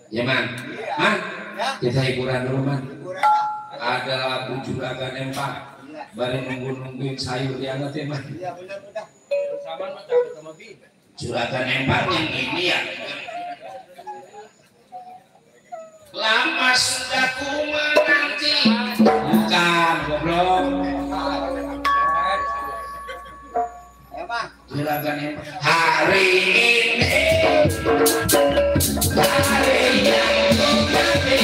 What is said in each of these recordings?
Ya man, man, kita hiburan dulu man. Ada lagu Juragan Empang, bareng nungguin sayur dianget ya man. Iya benar. Sama Juragan Empang yang ini ya. Lama sudah ku menanti, bukan goblok. Juragan Empang hari ini, hari yang ku nanti.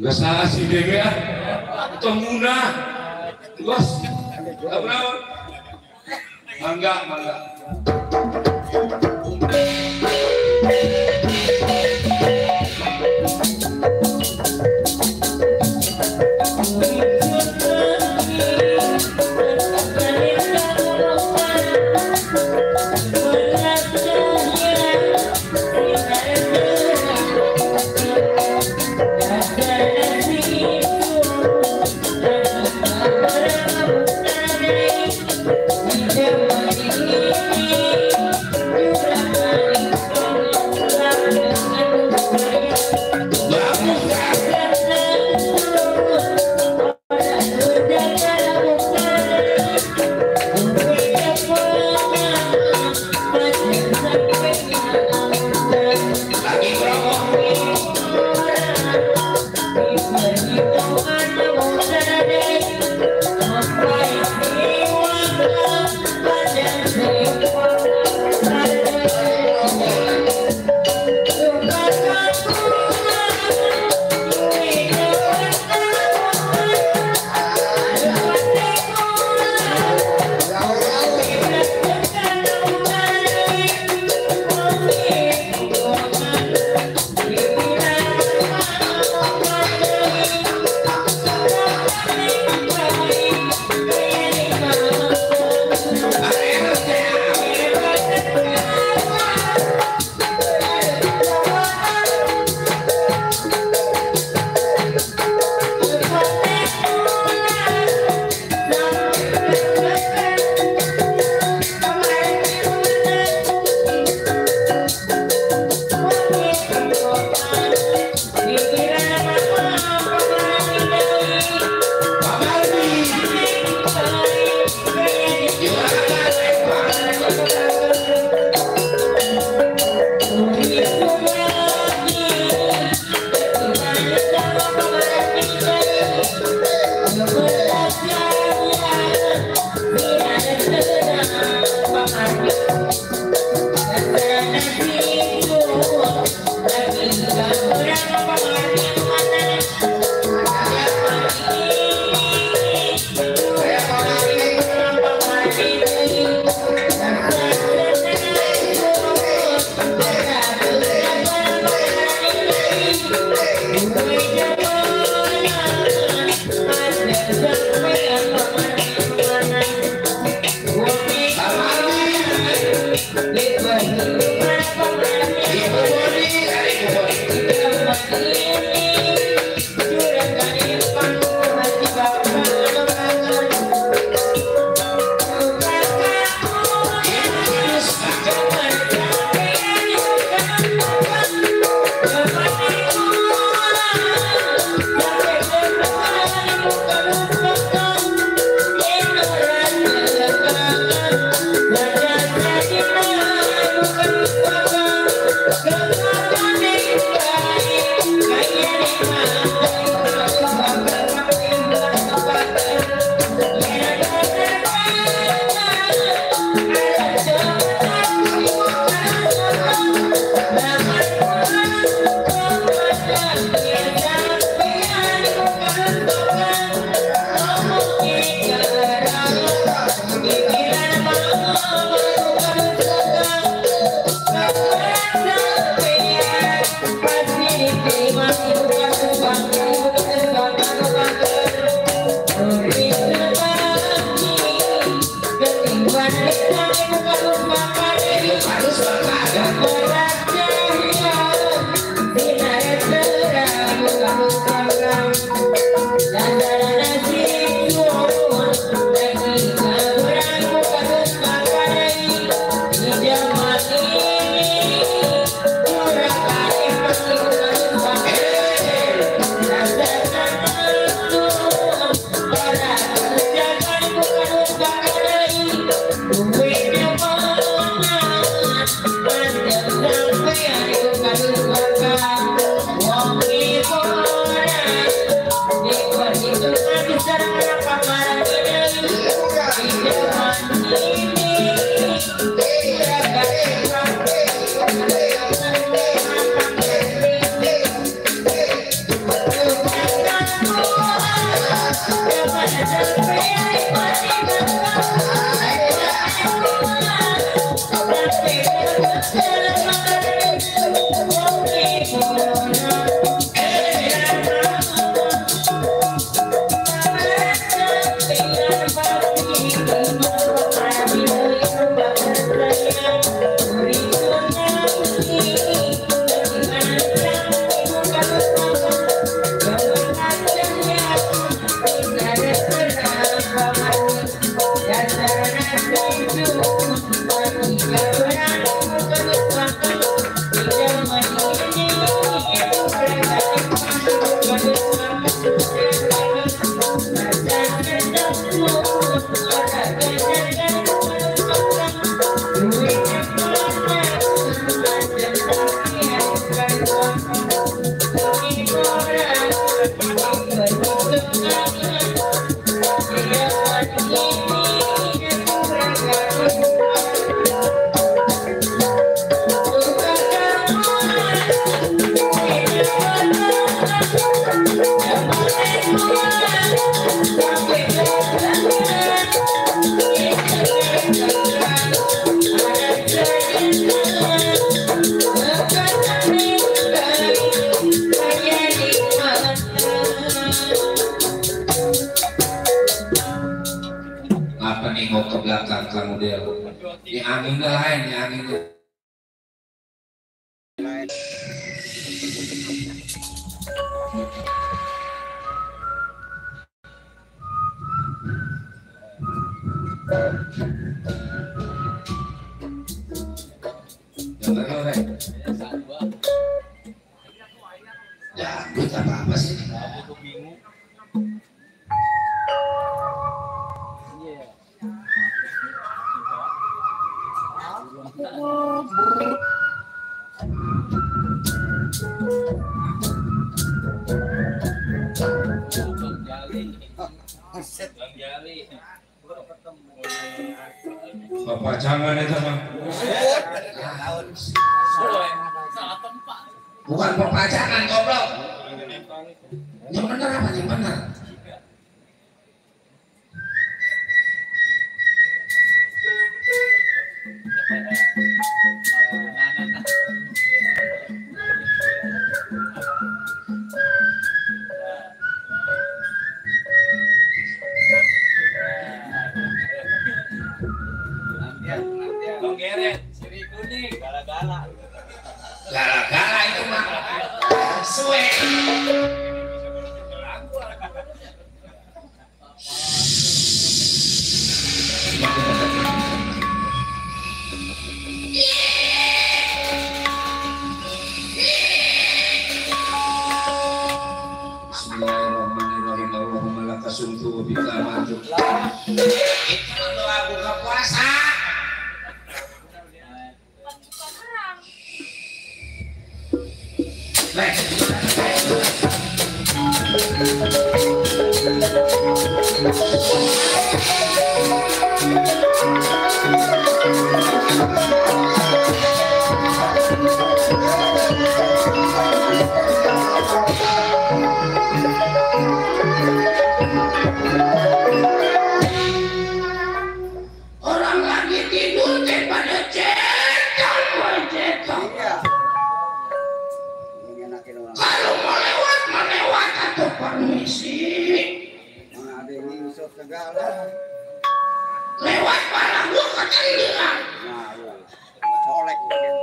Gak salah sih deh ya, temuna, bos, apa? Mangga. Bapak jangan itu bang. Bukan perpajakan goblok. Yang benar apa yang benar? Gala-gala itu mah suwe. Bismillahirrahmanirrahim. Allahumma laka sumtu wa bika amantu. Itu doa buka puasa. Orang lagi tidur pada cetok. Kalau mau lewat atau permisi. Mana ada yang ngusuk segala. Lewat parah gua ketendiran. Nah, colek mungkin.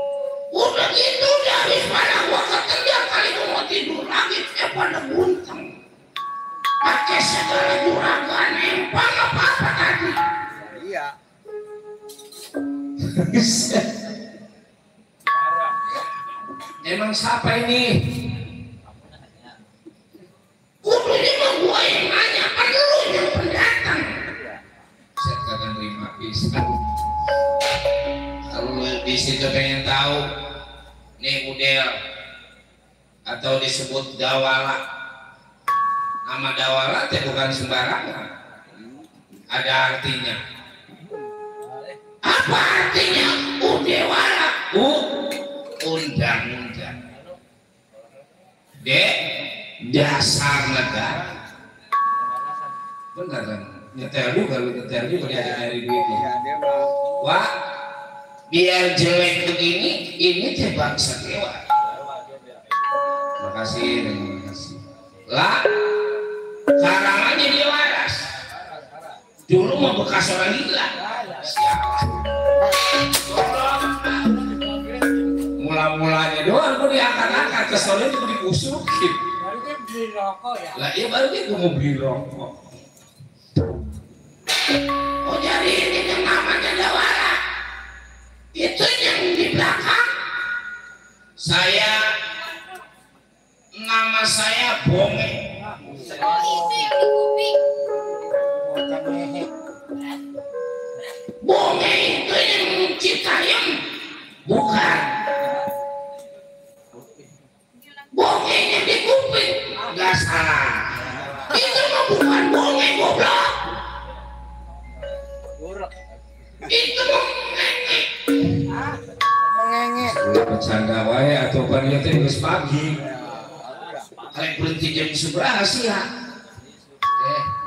Udah gitu udah habis parah gua ketendiran kali gua mau tidur lagi pada bunteng. Pakai segala juragan empang apa tadi. Iya. Emang siapa ini? Kudu ini mah gua yang nanya, kan lu yang pendatang. Saya kadang terima pisah. Kalau lu di situ pengen tahu, nih Udel atau disebut Dawala. Nama Dawala itu bukan sembarangan. Ada artinya. Apa artinya? Udel Dek, dasar negara. Benar kan? Nyetel juga dia nyari duitnya. Iya, dia mah. Wah, biar jelek begini, ini teh bangsa dewa. Terima kasih. Lah, sekarang aja dia waras. Dulu mau bekas orang gila. Mula-mulanya doang gue diangkat-angkat, keselnya juga dikusukin. Baru dia beli rokok ya. Lah iya baru dia mau beli rokok. Oh jadi ini yang namanya Dawara. Itu yang di belakang. Nama saya Bonge. Oh itu yang di kuping. Bocah ngehe. Bonge itu yang Citayam. Bukan. Bongenya di kuping. Gak salah. Itu mah bukan bonge goblok. Buruk. Itu mah Mengenge. bercanda wae atau pan ieu teh geus pagi. Ya, udah. Karek berhenti jam 11 ya.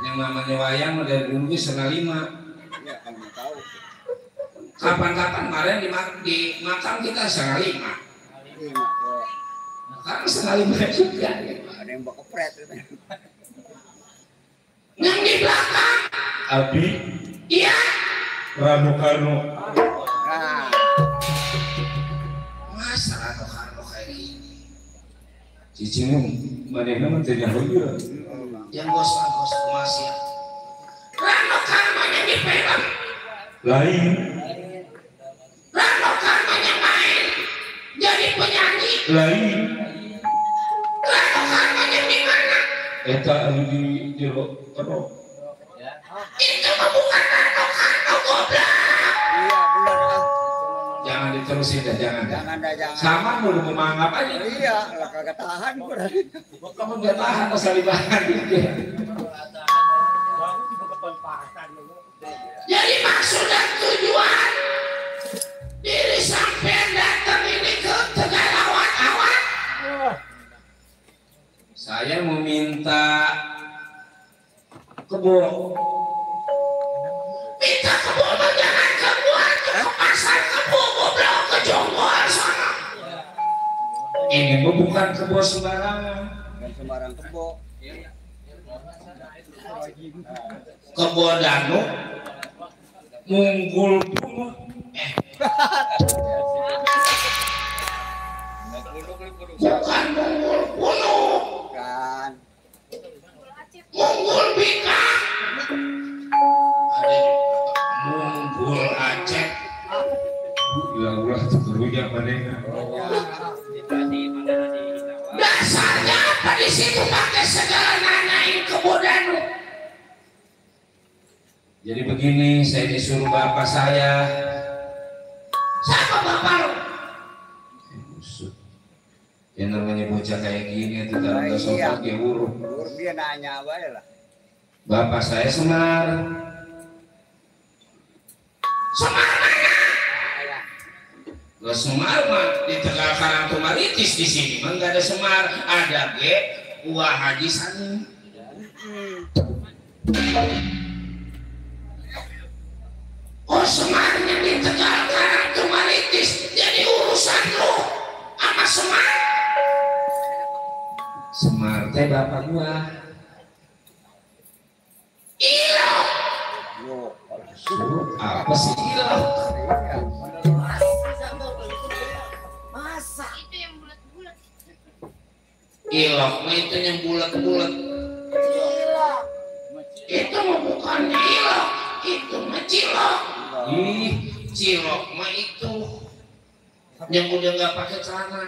Yang namanya wayang mah dari dulu ge 1:05. Iya, kamu tahu. Kapan-kapan kemarin di makam kita 1:05. Iya, kok. Karena 1:05 juga. Ada yang bawa kepret itu. Yang di belakang, Abi iya. Rano Karno. Nah, Masa Rano kayak gini. Cicing manehna mah teh nyaho ieu. Yang gos masih. Rano Karmanya di film. Lain, Rano Karmanya main jadi penyanyi. lain Rano Karmanya di mana? eta anu di jero kerok. Itu mah bukan Rano Karno goblok. iya benar ah. Jangan diterusin dah, jangan. Jangan dah jangan. Sama mulu memanggap aja. Iya, lah kagak tahan gua. Kamu gak tahan pasal bahan gitu. Baru juga kepenpasan dulu. Jadi maksud dan tujuan diri sampean datang ini ke Tegalawat-awat. Saya meminta kebo. Minta kebo mah jangan kebuan ke pasar kebo goblok ke Jonggol sana. Ini mah bukan kebo sembarangan. Dan sembarang kebo. Kebo danu munggul bunga. Bukan munggul bunuh. Kan. Munggul bikang. Ada munggul Aceh. Ulah tuh kerunya manehna. Dasarnya apa di situ pakai segala nanyain kebodanu. Jadi begini, saya disuruh bapak saya. Siapa bapak lu? Busuk. Yang namanya bocah kayak gini itu dalam Iya. sobat dia buruk. Lur dia nanya apa ya lah. Bapak saya Semar. Semar mana? Lo Semar mah di Tegal Karangtumaritis di sini mah nggak ada Semar, ada G. Wah Haji Sani. Oh Semarnya di Tegal Karangtumaritis jadi urusan lo sama Semar. Semar teh bapak gua. Ilo. Yo. Apa sih ilo? Iya. Masa? Itu yang bulat-bulat. Ilok mah itu yang bulat-bulat. Gila. Itu mah bukan ilok, itu mah cilok. Ih, cilok mah itu yang udah nggak pakai celana.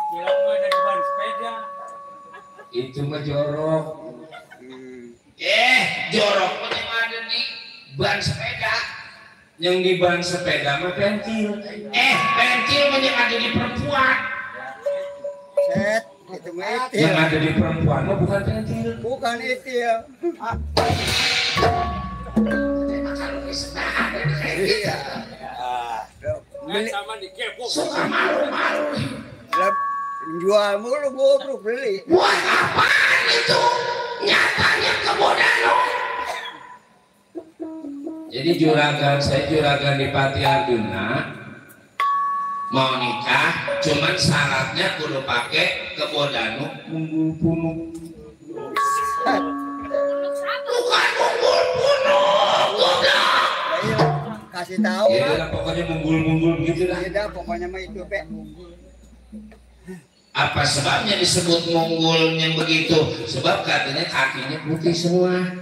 Cilok mah dari ban sepeda. Itu mah jorok. Hmm. Jorok mah yang ada di ban sepeda. Yang di ban sepeda mah pentil. Pentil mah yang ada di perempuan. Set, itu mah Yang itil. ada di perempuan mah bukan pentil. Bukan itil. Iya. Ah, Kan sama di kepo. Suka malu-malu. leb- Jual mulu goblok beli. Buat apaan itu? Nyatanya ke Bodano. Jadi saya juragan di Pati Arjuna mau nikah, cuman syaratnya kudu pakai kebodanu munggul punuk. Bukan munggul punuk, goblok. Ayo kasih tahu. Ya udah pokoknya munggul gitu lah. Tidak pokoknya mah itu Pak. Apa sebabnya disebut munggul yang begitu? Sebab katanya kakinya putih semua.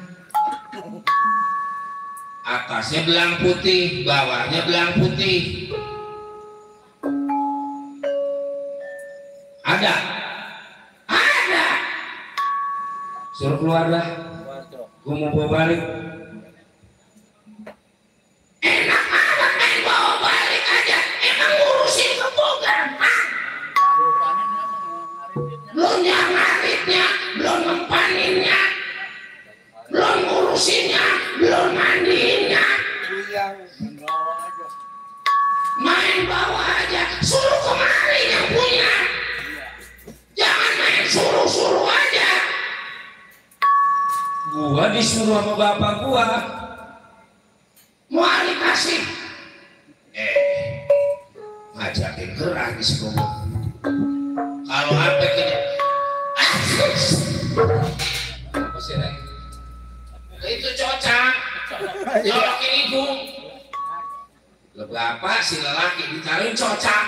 Atasnya belang putih, bawahnya belang putih. Ada? Ada. Suruh keluar dah. Gue mau bawa balik. Enak amat main bawa balik aja. Emang ngurusin kebogan. Belum yang ngaritnya, belum ngempaninnya, belum ngurusinnya, belum mandiinnya. Main bawa aja, suruh kemari yang punya. Jangan main suruh-suruh aja. Gua disuruh sama bapak gua. Mau dikasih. Ngajakin gerah di sekolah. Kalau apa gini, apa sih lagi? Itu cocak, nyolokin hidung. Berapa si lelaki ditaruhin cocak?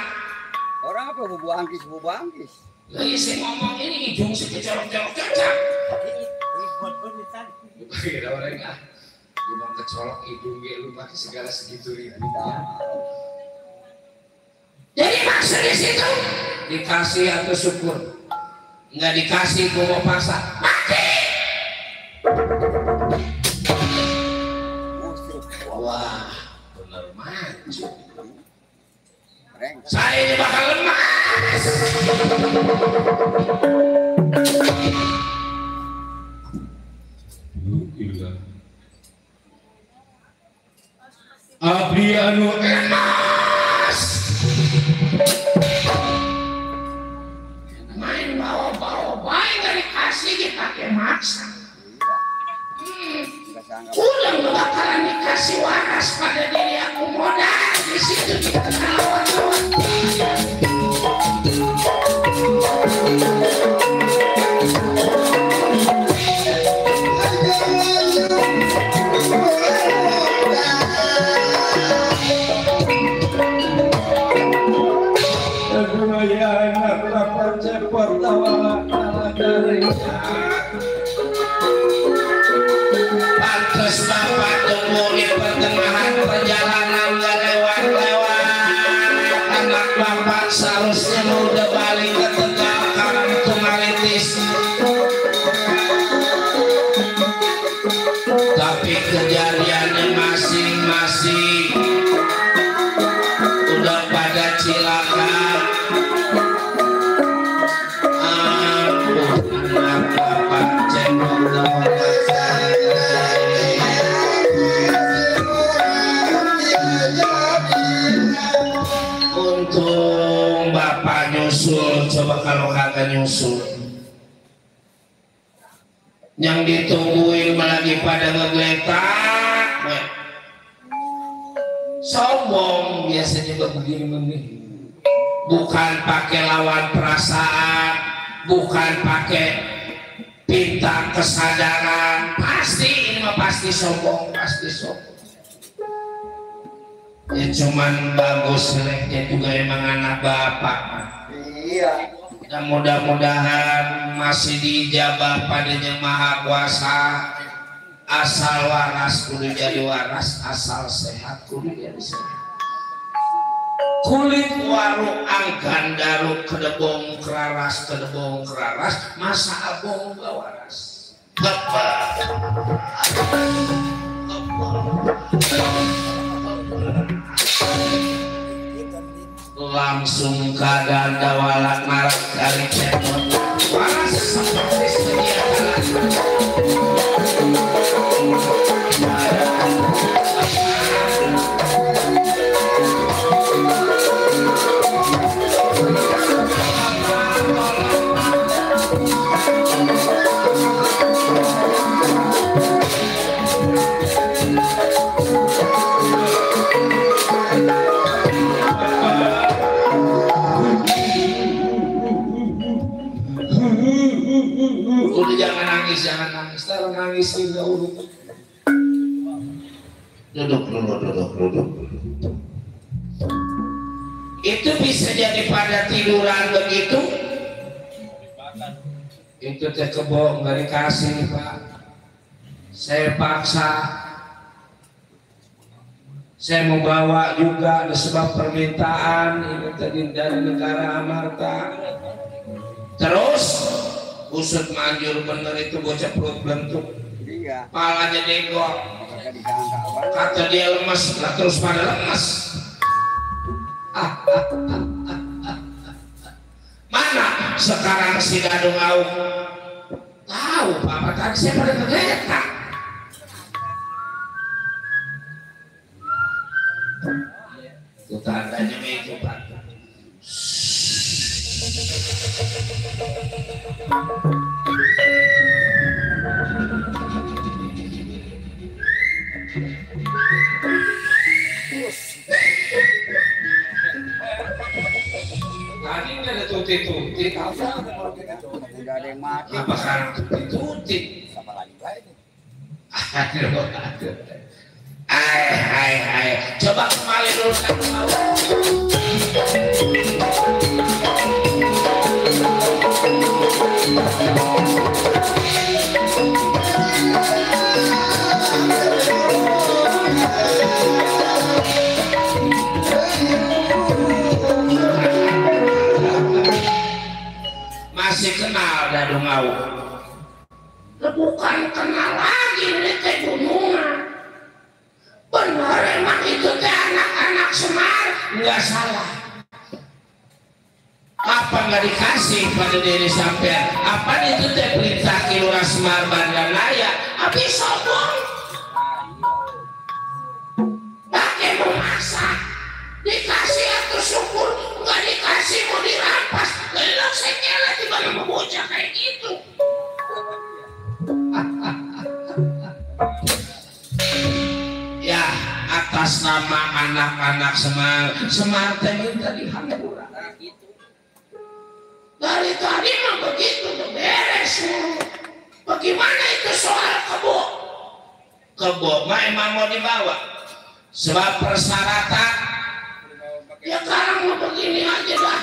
Orang apa bubu angkis. Lagi saya ngomong ini hidung sih kecolok-colok cocak. Kira orang ah, lu mau kecolok hidung ya lu pakai segala segitu ribu. Jadi maksud di situ Dikasih atau syukur? Nggak dikasih gua mau pasang. mati. Wah, bener maju. Saya ini bakal lemas. Abdi anu Lemas. Main bawa-bawa baik gak dikasih dipakai maksa. Udah gak bakalan dikasih waras pada diri aku modal di situ kita lawan-lawan. Pantes bapak tunggu di pertengahan perjalanan gak lewat-lewat. Anak bapak seharusnya udah balik ke Tegal karena itu maritis. Tapi kejadiannya masing-masing udah pada cilaka. Anak bapak cendol untung bapak nyusul, coba kalau kagak nyusul yang ditungguin lagi pada ngegeletak sombong biasanya begini bukan pakai lawan perasaan, bukan pakai pinta kesadaran, pasti ini mah pasti sombong, ya cuman bagus jeleknya juga emang anak bapak. Iya. Dan mudah-mudahan masih diijabah pada Yang Maha Kuasa. Asal waras kudu jadi waras, asal sehat kudu jadi sehat. Kulit waru angkan daru kedebong keraras masa abong gak waras. Langsung keadaan dawalak marak kali cemot waras seperti sedia kalah. nangis, jangan nangis. Taruh nangis dulu. Duduk dulu. Itu bisa jadi pada tiduran begitu. Itu teh kebo nggak dikasih Pak. Saya paksa. Saya membawa juga sebab permintaan ini tadi dari negara Amarta. Terus usut manjur bener itu bocah perut bentuk. Iya. Palanya degok. Kagak digangga apa. Kata dia lemes, lah terus pada lemes. Mana sekarang si Dadung Aung? Tahu Pak, tadi saya pada kegeletak. Itu tandanya itu Pak. Tadi nggak ada tuti-tuti. Udah ada yang mati. Apa sekarang tuti-tuti? Sama lagi baik. Aduh. Hai. Coba kembali dulu masih kenal Dadung Aung? Bukan kenal lagi ini teh gunungan. Benar emang itu teh anak-anak Semar. Nggak salah. Apa nggak dikasih pada diri sampean? Apa itu teh perintah Ki Lurah Semar Bandanaya? Habis sombong. Pakai mau masak. Dikasih atau syukur, nggak dikasih mau dirampas. Lelok sekele tiba nama bocah kayak gitu. Ya, atas nama anak-anak Semar teh minta dihampura. Dari tadi mah begitu udah beres. Bagaimana itu soal kebo? Kebo mah emang mau dibawa. Sebab persyaratan. Ya sekarang mau begini aja dah.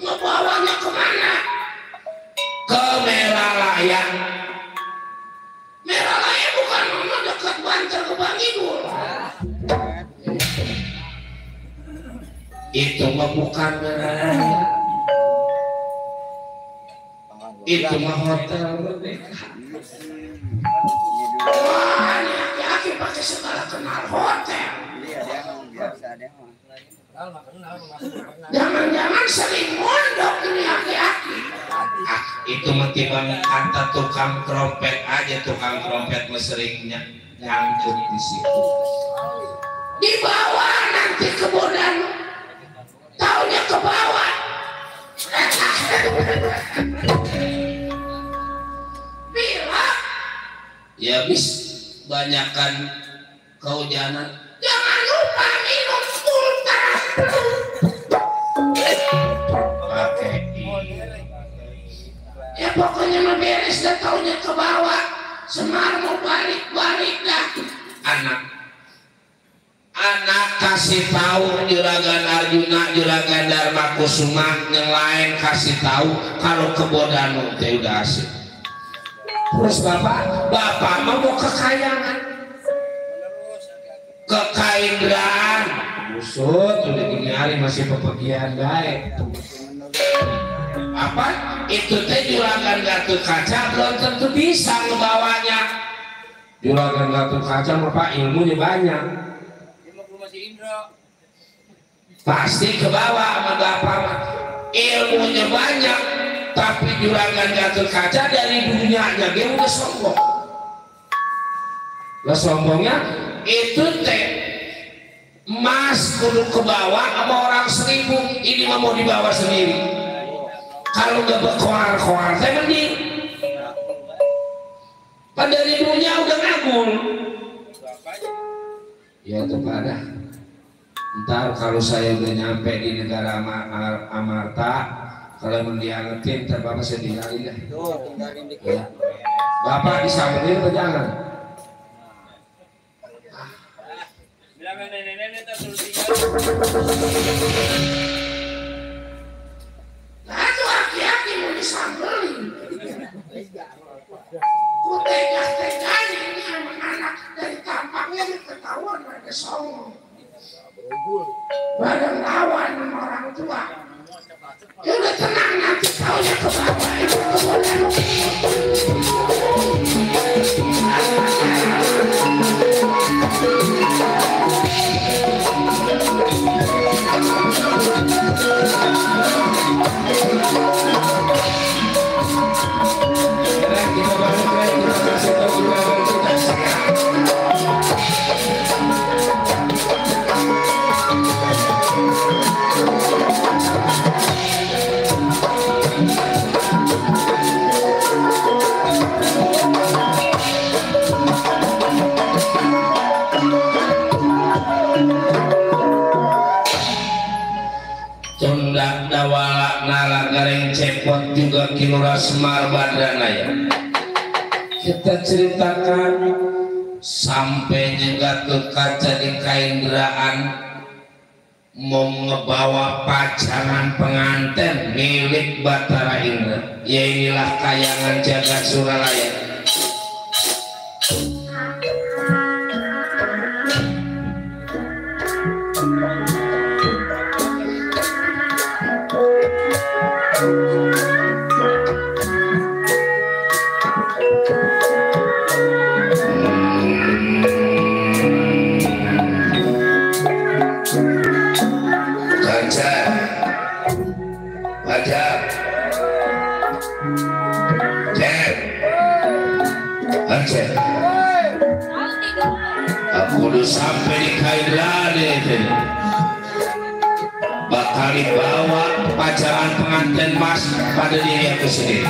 Ngebawanya kemana? Ke Meralayan. Meralaya bukan mana dekat Banter ke Bangidul. Itu mah bukan Meralaya. Itu mah hotel Merdeka. Wah, ini aki-aki pakai segala kenal hotel. Iya, dia mau biasa dia mah. Jangan-jangan sering mondok ini aki-aki. Itu mah tiba kata tukang trompet aja, tukang trompet mah seringnya nyangkut di situ. Di bawah nanti ke bodan. Taunya ke bawah. Bila Ya bis banyakkan kehujanan. jangan lupa minum ultra. Pakai Ya pokoknya mah beres dah taunya ke bawah. Semar mau balik-balik dah. anak kasih tahu Juragan Arjuna, Juragan Dharma Kusuma, yang lain kasih tahu kalau kebodanan teh udah asik. Terus bapak mah mau kekayangan, kekaindraan, busut udah gini hari masih pepergian baik. Apa itu teh Juragan Gatot Kaca belum tentu bisa ngebawanya. Juragan Gatot Kaca bapak ilmunya banyak, pasti ke bawah sama bapak mah ilmunya banyak, tapi Juragan Gatot Kaca dari dunianya dia udah sombong. Lah sombongnya itu teh emas kudu ke bawah sama orang 1000, ini mah mau dibawa sendiri. Kalau nggak berkoar-koar teh mending. Kan dari dunia udah ngagul. Ya itu pada. Ntar kalau saya udah nyampe di negara Amarta, kalau mau diangetin, ntar bapak saya tinggalin deh. Tuh, tinggalin dikit. Ya. Bapak disamperin atau jangan? Bilangan nenek-nenek tak terus Nah itu aki-aki mau disamperin. Ku tegas-tegas ini anak dari tampaknya ketahuan mereka songong. Badan lawan sama orang tua. Ya udah tenang nanti taunya ke bawah itu Kita balik lagi, kita kasih tahu juga kita Tundak dawala nala gareng cepot juga kilura semar badranaya. Kita ceritakan sampai juga ke kaca di kainderaan mau ngebawa pacangan pengantin milik Batara Indra. Ya inilah kayangan jagat Suralaya. Aku udah sampai di Kairane itu bakal dibawa pacaran pengantin mas pada diri aku sendiri.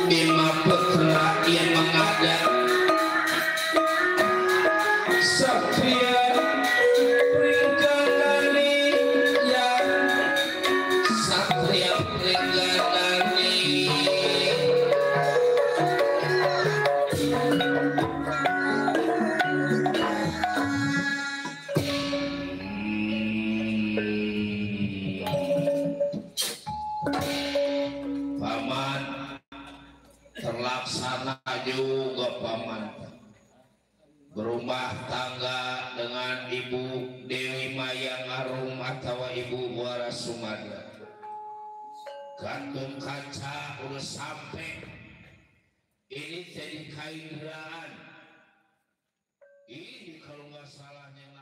Bima Putra yang menghadap Satria Pringgadani yang Satria Pringgadani Paman terlaksana juga paman berumah tangga dengan Ibu Dewi Mayang Arum atau Ibu Muara Sumada. Gantung kaca udah sampai ini jadi kainderaan ini kalau nggak salahnya